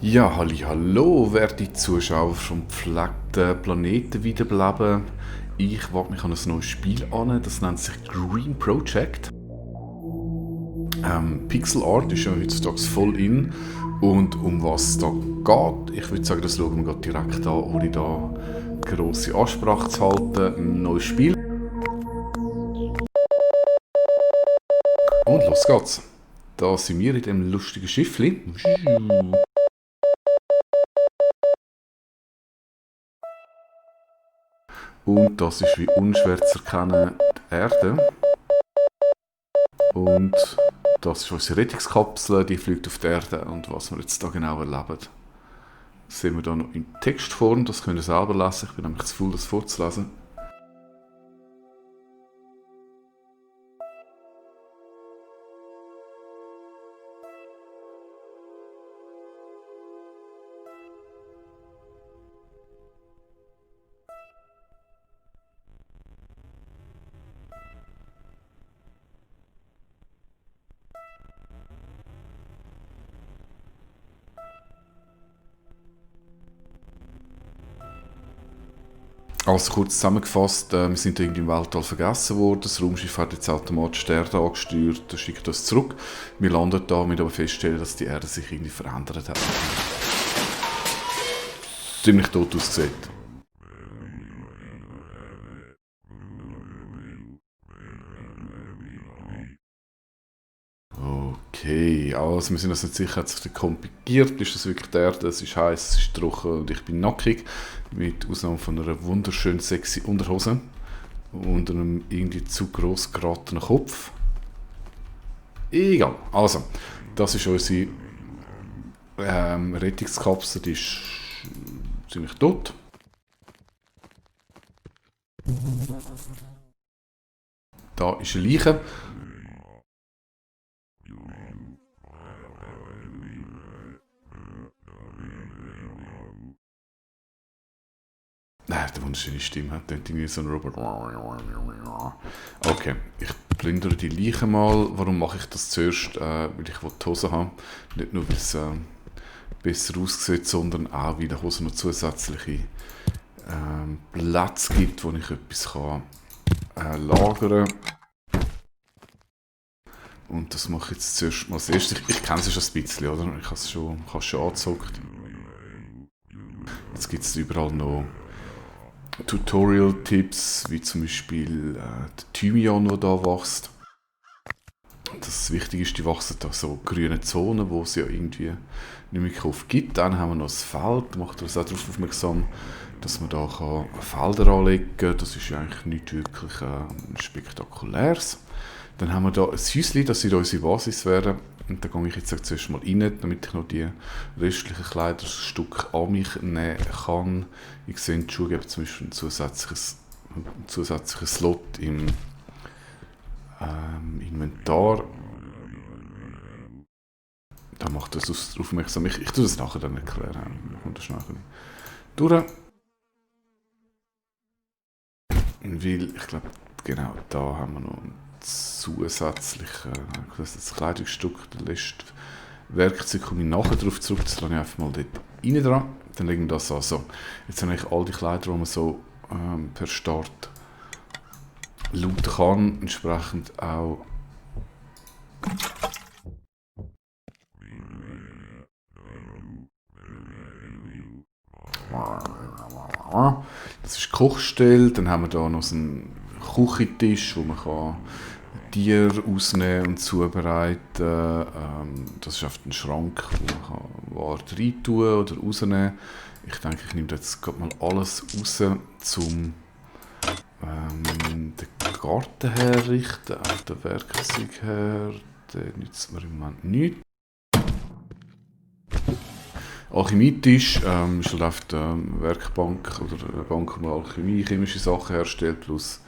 Ja, hallo, werte Zuschauer vom gepflegten Planeten wiederbeleben. Ich wage mich an ein neues Spiel an, das nennt sich Green Project. Pixel Art ist ja heutzutage voll in. Und um was es da geht, ich würde sagen, das schauen wir gerade direkt an, ohne da grosse Ansprache zu halten. Ein neues Spiel. Und los geht's. Da sind wir in dem lustigen Schiffli. Und das ist wie unschwer zu erkennen die Erde. Und das ist unsere Rettungskapsel, die fliegt auf die Erde. Und was wir jetzt da genau erleben, sehen wir da noch in Textform. Das könnt ihr selber lesen. Ich bin nämlich zu faul, das vorzulesen. Also kurz zusammengefasst, wir sind irgendwie im Weltall vergessen worden. Das Raumschiff hat jetzt automatisch die Erde angesteuert, das schickt uns zurück. Wir landen da, mit aber feststellen, dass die Erde sich irgendwie verändert hat. Ziemlich tot aussieht. Okay, also wir sind uns nicht sicher, hat sich der kompliziert, ist das wirklich die Erde, es ist heiß, es ist trocken und ich bin nackig, mit Ausnahme von einer wunderschön sexy Unterhose und einem irgendwie zu gross geratenen Kopf. Egal, also, das ist unsere Rettungskapsel, die ist ziemlich tot. Da ist eine Leiche. Nein, der wunderschöne Stimme hat irgendwie so ein Robot. Okay, ich plündere die Leiche mal. Warum mache ich das zuerst? Weil ich die Hose haben. Nicht nur, weil es besser aussieht, sondern auch, weil die Hose noch zusätzliche Plätze gibt, wo ich etwas kann, lagern kann. Und das mache ich jetzt zuerst mal als erstes. Ich kenne es schon ein bisschen, oder? Ich habe es schon angezockt. Jetzt gibt es überall noch Tutorial-Tipps, wie zum Beispiel der Thymian, der da wächst. Das Wichtige ist, die wachsen da so grüne Zonen, wo es ja irgendwie nicht mehr oft gibt. Dann haben wir noch das Feld, da macht uns auch darauf aufmerksam, dass man da Felder anlegen kann. Das ist ja eigentlich nicht wirklich spektakuläres. Dann haben wir da ein Häuschen, das soll unsere Basis werden. Und da gehe ich jetzt zuerst mal rein, damit ich noch die restlichen Kleiderstücke an mich nehmen kann. Ich sehe, die Schuhe geben zum Beispiel einen zusätzlichen Slot im Inventar. Da macht das aufmerksam. Ich tue das nachher dann erklären. Kommt das schnell durch. Weil ich glaube, genau da haben wir noch ein zusätzliches Kleidungsstück. Der letzte Werkzeug komme ich nachher darauf zurück. Das lasse ich einfach mal dort rein dran. Dann legen wir das an. So, jetzt habe ich all die Kleider, die man so per Start looten kann. Entsprechend auch das ist die Kochstelle. Dann haben wir hier noch so einen Küchentisch, wo man Tiere ausnehmen und zubereiten. Das ist auf den Schrank, wo man Ware rein tun oder rausnehmen. Ich denke, ich nehme jetzt gerade mal alles raus, um den Garten herrichten. Auch den Werkzeug her, den nützt mir im Moment nicht. Alchemietisch ist halt auf der Werkbank oder eine Bank, wo man Alchemie, chemische Sachen herstellt, plus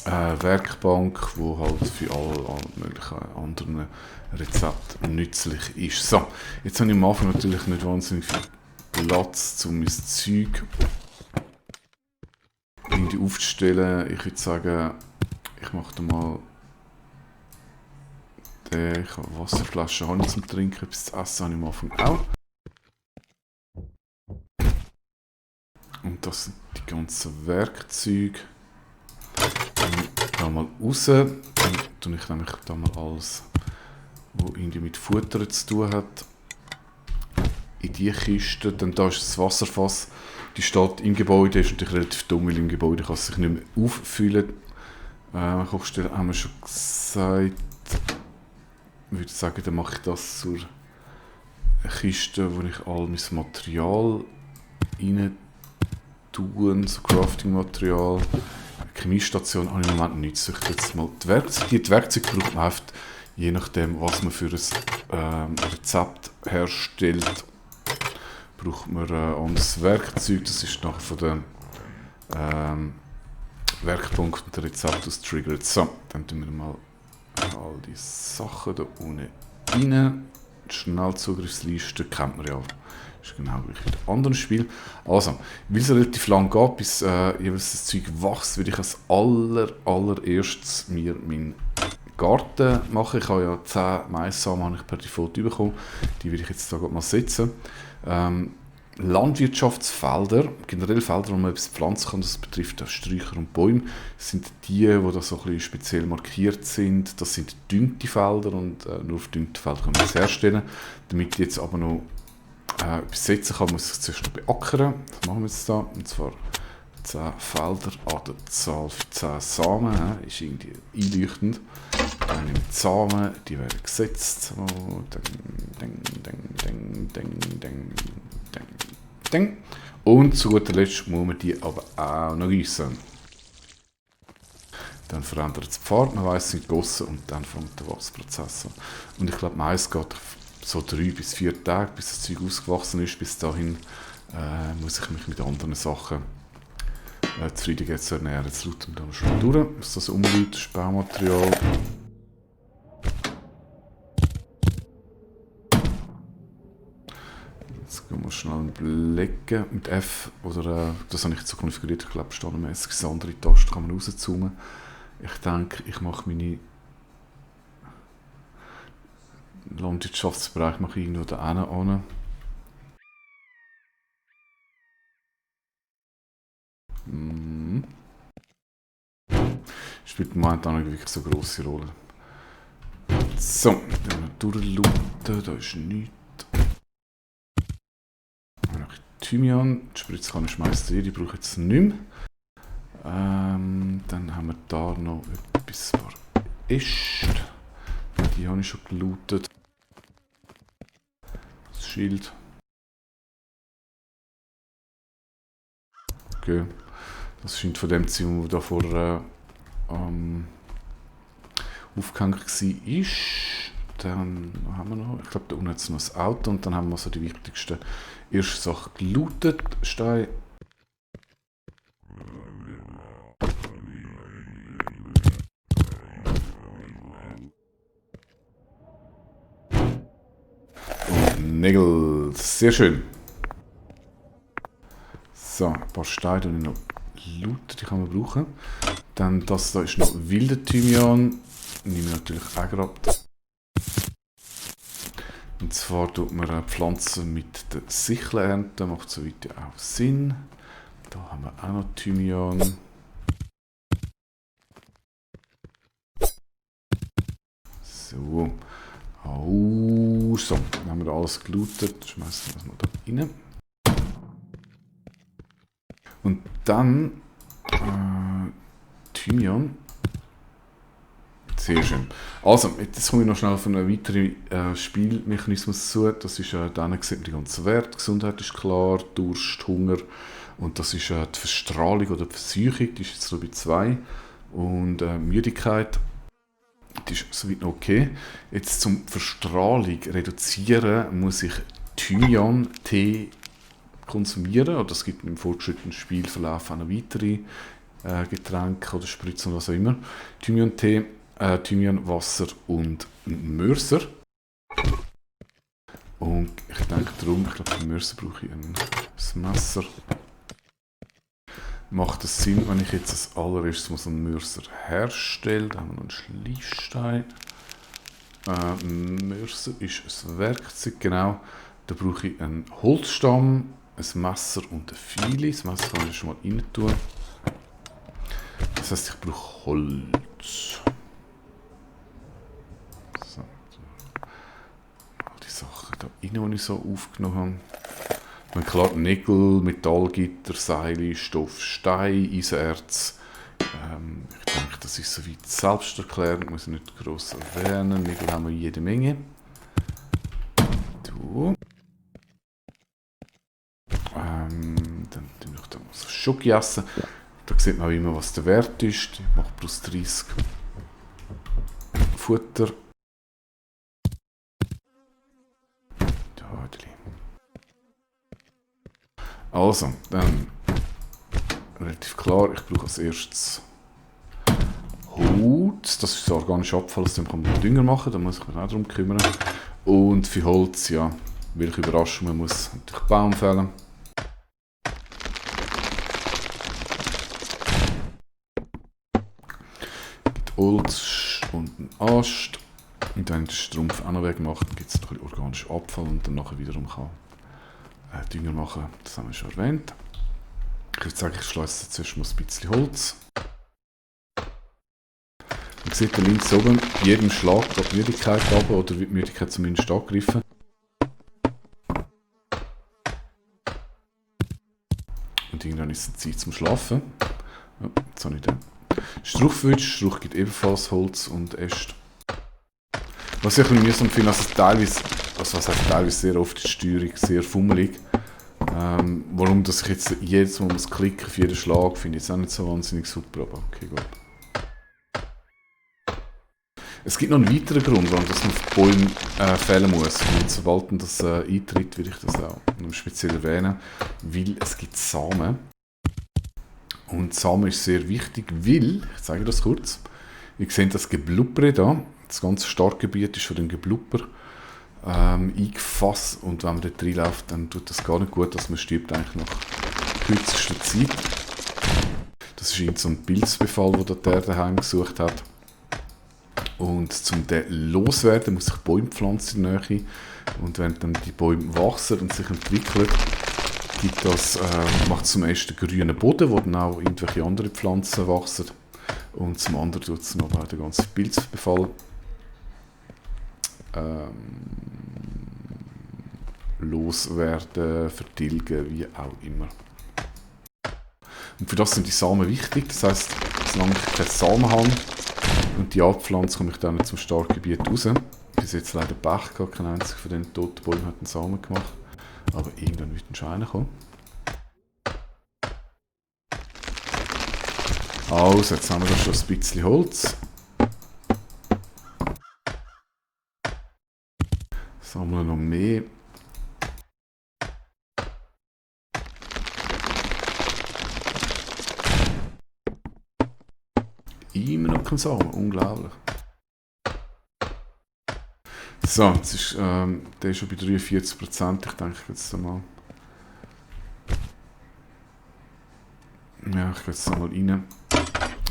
Werkbank, die halt für alle möglichen anderen Rezepte nützlich ist. So, jetzt habe ich am Anfang natürlich nicht wahnsinnig viel Platz, um mein Zeug irgendwie aufzustellen. Ich würde sagen, ich mache da mal Ich habe Wasserflaschen habe ich zum Trinken, etwas zu essen habe ich am Anfang auch. Und das sind die ganzen Werkzeuge. Dann da mal raus. Dann tue ich nämlich da mal alles, was irgendwie mit Futter zu tun hat, in die Kiste. Dann da ist das Wasserfass. Die steht im Gebäude, ist natürlich relativ dumm, weil im Gebäude kann es sich nicht mehr auffüllen. Kochstelle haben wir schon gesagt. Ich würde sagen, dann mache ich das zur Kiste, wo ich all mein Material rein tue, so Crafting-Material. Chemiestation habe ich im Moment nichts. Ich jetzt mal die Werkzeuge braucht man oft, je nachdem, was man für ein Rezept herstellt, braucht man anderes Werkzeug. Das ist nachher von den Werkpunkten der Rezept aus triggert. So, dann tun wir mal all die Sachen da unten rein. Die Schnellzugriffsliste kennt man ja. Das ist genau wie in einem anderen Spiel. Also, weil es relativ lang geht, bis jeweils das Zeug wächst, will ich als allererstes mir meinen Garten machen. Ich habe ja 10 Maissamen habe ich per Default bekommen. Die will ich jetzt da mal setzen. Landwirtschaftsfelder, generell Felder, wo man etwas pflanzen kann, das betrifft auch Sträucher und Bäume, sind die da so ein bisschen speziell markiert sind. Das sind dünnte Felder und nur auf dünnte Felder kann man das herstellen. Damit ich jetzt aber noch etwas setzen kann, muss ich zuerst noch beackern. Das machen wir jetzt da. Und zwar 10 Felder an der Zahl für 10 Samen. Ist irgendwie einleuchtend. Dann nehme ich die Samen, die werden gesetzt. So, und zu guter Letzt muss man die aber auch noch gießen. Dann verändert es die Farbe, man weiss, es sind gegossen und dann fängt der Wachsprozess an. Und ich glaube, meist geht so 3 bis 4 Tage, bis das Zeug ausgewachsen ist. Bis dahin muss ich mich mit anderen Sachen zufrieden geben zu ernähren. Jetzt schaut man da schon durch, was das umliegt, das Baumaterial. Jetzt gehen wir schnell blicken mit F, oder das habe ich jetzt so konfiguriert, ich glaube standardmäßig ist eine andere Taste, kann man rauszoomen. Ich denke, ich mache meine Landwirtschaftsbereich mache ich irgendwo da hin. Spielt momentan nicht wirklich so eine grosse Rolle. So, dann wir durchlooten, da ist nichts. Thymian, die Spritze kann ich schmeißen, die brauche ich jetzt nicht mehr. Dann haben wir da noch etwas für Äste. Die habe ich schon gelootet. Das Schild. Okay. Das scheint von dem Ziel, das da vorher aufgehängt war. Dann haben wir noch, ich glaube da unten jetzt noch das Auto und dann haben wir so die wichtigsten erste Sachen gelootet. Stein. Und Nägel. Sehr schön. So, ein paar Steine die ich noch looten, die kann man brauchen. Dann das da ist noch wilder Thymian. Nehme ich natürlich auch gerade. Und zwar tut man Pflanzen mit der Sichel ernten, macht soweit ja auch Sinn. Da haben wir auch noch Thymian. So. So, dann haben wir alles gelootet. Schmeißen wir das mal da rein. Und dann Thymian. Sehr schön. Also, jetzt komme ich noch schnell auf einen weiteren Spielmechanismus zu. Das ist dann sieht man die ganzen Werte. Gesundheit ist klar, Durst, Hunger. Und das ist die Verstrahlung oder die Verseuchung, die ist jetzt so bei 2. Und Müdigkeit, die ist soweit noch okay. Jetzt zum Verstrahlung reduzieren muss ich Thymian-Tee konsumieren. Oder es gibt im fortgeschrittenen Spielverlauf auch noch weitere Getränke oder Spritzen oder was auch immer. Thymian-Tee, Thymian, Wasser und Mörser. Und ich denke darum, ich glaube für Mörser brauche ich ein Messer. Macht es Sinn, wenn ich jetzt als allererstes einen Mörser herstelle? Da haben wir noch einen Schleifstein. Mörser ist ein Werkzeug, genau. Da brauche ich einen Holzstamm, ein Messer und eine Feile. Das Messer kann ich schon mal rein tun. Das heisst, ich brauche Holz. So. Die Sachen da rein, die ich so aufgenommen habe. Wenn klar Nägel, Metallgitter, Seile, Stoff, Stein, Eisenerz. Ich denke, das ist soweit selbsterklärend, muss ich nicht gross erwähnen. Nägel haben wir jede Menge. Du. Dann tue ich da mal so Schoki essen. Da sieht man auch immer, was der Wert ist. Ich mache plus 30 Futter. Also, dann relativ klar, ich brauche als erstes Holz. Das ist der organische Abfall, aus dem kann man Dünger machen, da muss ich mich auch darum kümmern. Und für Holz, ja, welche Überraschung, man muss natürlich Baum fällen. Mit Holz und einen Ast. Und wenn ich den Strumpf auch noch wegmache, dann gibt es noch ein bisschen organischen Abfall und dann nachher wiederum kann Dünger machen, das haben wir schon erwähnt. Ich würde sagen, ich schleuse zuerst mal ein bisschen Holz. Man sieht da links oben, bei jedem Schlag geht die Müdigkeit runter, oder wird die Müdigkeit zumindest angegriffen. Und irgendwann ist es Zeit zum Schlafen. Ja, jetzt habe ich den Strauchwitsch. Strauch gibt ebenfalls Holz und Äste. Was ich ein bisschen mühsam finde, also teilweise, was heißt teilweise sehr oft ist die Steuerung sehr fummelig. Warum dass ich jetzt jedes Mal muss klicken auf jeden Schlag, finde ich jetzt auch nicht so wahnsinnig super, aber okay, gut. Es gibt noch einen weiteren Grund, warum das auf Bäume fällen muss. Und sobald das eintritt, will ich das auch noch speziell erwähnen, weil es gibt Samen. Und Samen ist sehr wichtig, weil, ich zeige das kurz, ihr seht das Geblubber da, das ganze Startgebiet ist von dem Geblubber eingefasst, und wenn man dort reinläuft, dann tut das gar nicht gut, dass man stirbt eigentlich nach kürzester Zeit. Das ist so ein Pilzbefall, den der daheim gesucht hat. Und zum den loswerden, muss ich Bäume pflanzen in der Nähe. Und wenn dann die Bäume wachsen und sich entwickeln, macht es zum ersten grünen Boden, wo dann auch irgendwelche andere Pflanzen wachsen. Und zum anderen tut es noch den ganzen Pilzbefall loswerden, vertilgen, wie auch immer. Und für das sind die Samen wichtig. Das heisst, solange ich keine Samen habe und die abpflanze, komme ich dann nicht zum Startgebiet raus. Bis jetzt leider Pech gehabt, kein einziger von den toten Bäumen hat einen Samen gemacht. Aber irgendwann wird ein Schein kommen. Also, jetzt haben wir da schon ein bisschen Holz. Sammeln noch mehr. Immer noch kein Samen, unglaublich. So, jetzt ist, der ist schon bei 43%. Ich denke jetzt mal. Ja, ich gehe jetzt mal rein.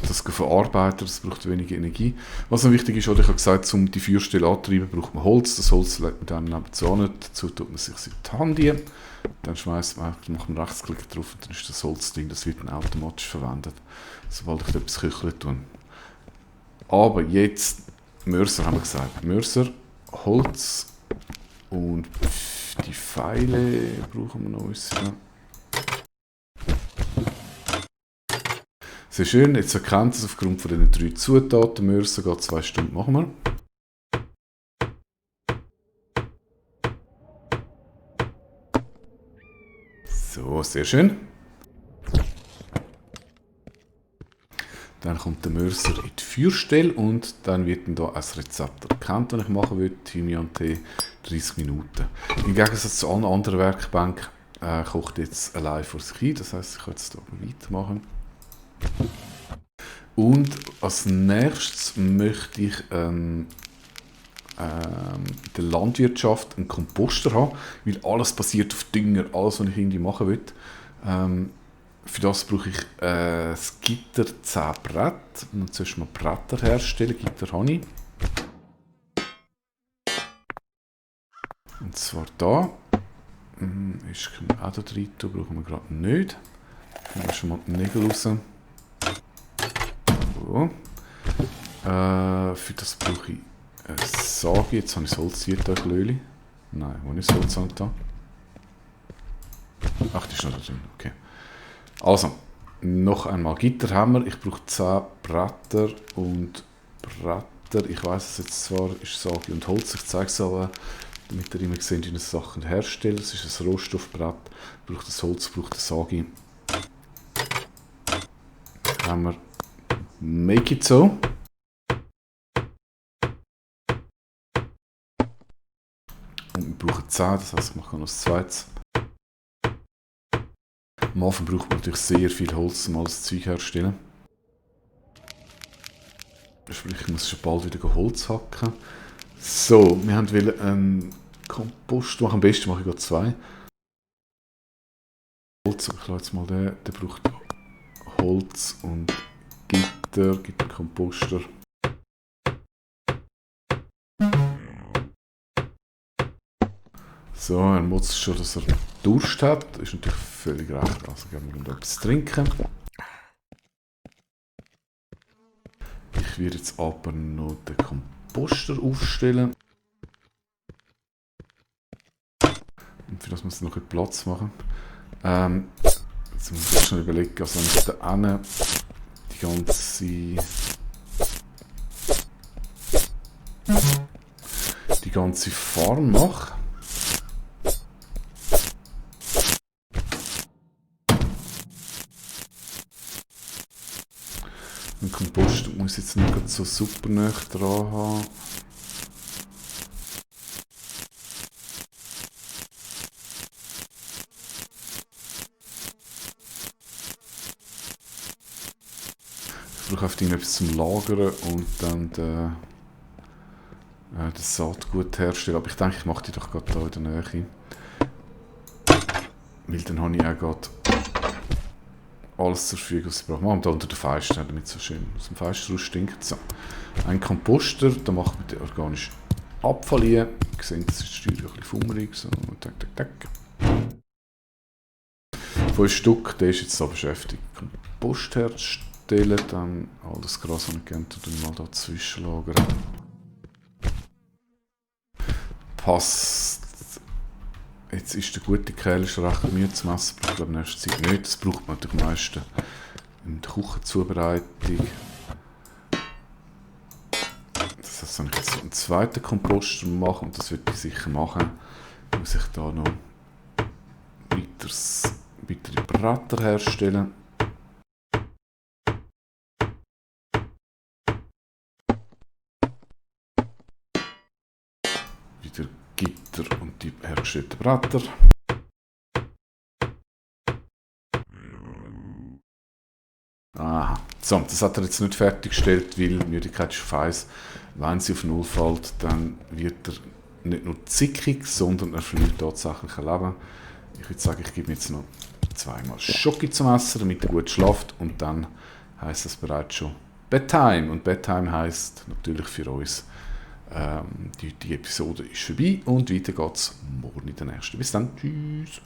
Das verarbeiten, das braucht weniger Energie. Was noch wichtig ist, oder ich habe gesagt, um die Feuerstelle anzutreiben, braucht man Holz. Das Holz legt man dann nebenan nicht. Dazu tut man sich in die Hand rein. Dann schmeißt man, macht man Rechtsklick drauf und dann ist das Holz drin. Das wird dann automatisch verwendet, sobald ich etwas köcheln tue. Aber jetzt, Mörser haben wir gesagt. Mörser, Holz und die Pfeile brauchen wir noch ein bisschen. Sehr schön, jetzt erkennt es aufgrund von diesen 3 Zutaten. Mörser geht 2 Stunden, machen wir. So, sehr schön. Dann kommt der Mörser in die Feuerstelle und dann wird dann hier ein Rezept erkannt, das ich machen will. Thymian-Tee, 30 Minuten. Im Gegensatz zu allen anderen Werkbänken kocht jetzt allein vor sich hin. Das heisst, ich kann jetzt hier weitermachen. Und als nächstes möchte ich in der Landwirtschaft einen Komposter haben, weil alles basiert auf Dünger, alles, was ich irgendwie machen will. Für das brauche ich das Gitter 10 Brett. Ich muss zuerst mal Bretter herstellen. Gitter habe ich. Und zwar da. Ist auch da drin, brauchen wir gerade nicht. Nehmen wir schon mal die Nägel raus. So. Für das brauche ich eine Sage. Jetzt habe ich das Holz hier, Glöli. Nein, wo ist das Holz da? Ach, die ist noch da drin, okay. Also, noch einmal Gitterhammer. Ich brauche 10 Bretter und Bretter. Ich weiß es jetzt zwar, ist Sage und Holz. Ich zeige es aber, damit ihr immer seht, wie ich Sachen herstelle. Es ist ein Rohstoffbrett. Braucht das Holz, braucht eine Sage. Haben wir Make it so. Und wir brauchen 10, das heisst, ich mache noch das zweites. Am Anfang braucht man natürlich sehr viel Holz, um alles Zeug herzustellen. Sprich, ich muss schon bald wieder Holz hacken. So, wir wollten einen Kompost machen. Am besten mache ich gerade 2. Holz, ich lasse jetzt mal den. Der braucht Holz und Gitter, gibt einen Komposter. So, er muss schon, dass er Durst hat. Das ist natürlich völlig recht. Also geben wir ihm etwas zu trinken. Ich werde jetzt aber noch den Komposter aufstellen. Und für das muss ich noch einen Platz machen. Jetzt muss ich schnell überlegen, also wenn ich da hinten die ganze Farm mache. Den Kompost muss ich jetzt nicht so super nah dran haben. Ich brauche einfach etwas zum Lagern und dann das Saatgut herstellen. Aber ich denke, ich mache die doch gerade hier in der Nähe. Weil dann habe ich auch gerade alles zur Verfügung, was ich brauche. Machen wir da unter den Fenstern, damit es so schön aus dem Fenster raus stinkt. So. Ein Komposter, da macht man den organischen Abfall rein. Ihr seht, das ist die Steuer ein bisschen fummelig. So. Tack, tack, tack. 5 Stück, der ist jetzt da beschäftigt, Kompost herzustellen. Dann all das Gras, das ich gerne mal da zwischenlagern. Passt. Jetzt ist der gute Kerl recht Mühe zu messen, aber ich glaube in nächster Zeit nicht. Das braucht man natürlich am meisten in der Küchenzubereitung. Das heißt, wenn ich jetzt einen zweiten Komposter mache, und das würde ich sicher machen, muss ich da noch weitere Bretter herstellen. Wieder Gitter und die hergestellten Bretter. Aha. So, das hat er jetzt nicht fertiggestellt, weil Müdigkeit ist auf 1. Wenn sie auf 0 fällt, dann wird er nicht nur zickig, sondern er verliert tatsächlich ein Leben. Ich würde sagen, ich gebe mir jetzt noch 2-mal Schoki zum Essen, damit er gut schlaft, und dann heisst das bereits schon Bedtime. Und Bedtime heisst natürlich für uns, die Episode ist vorbei und weiter geht's morgen in der nächsten. Bis dann, tschüss.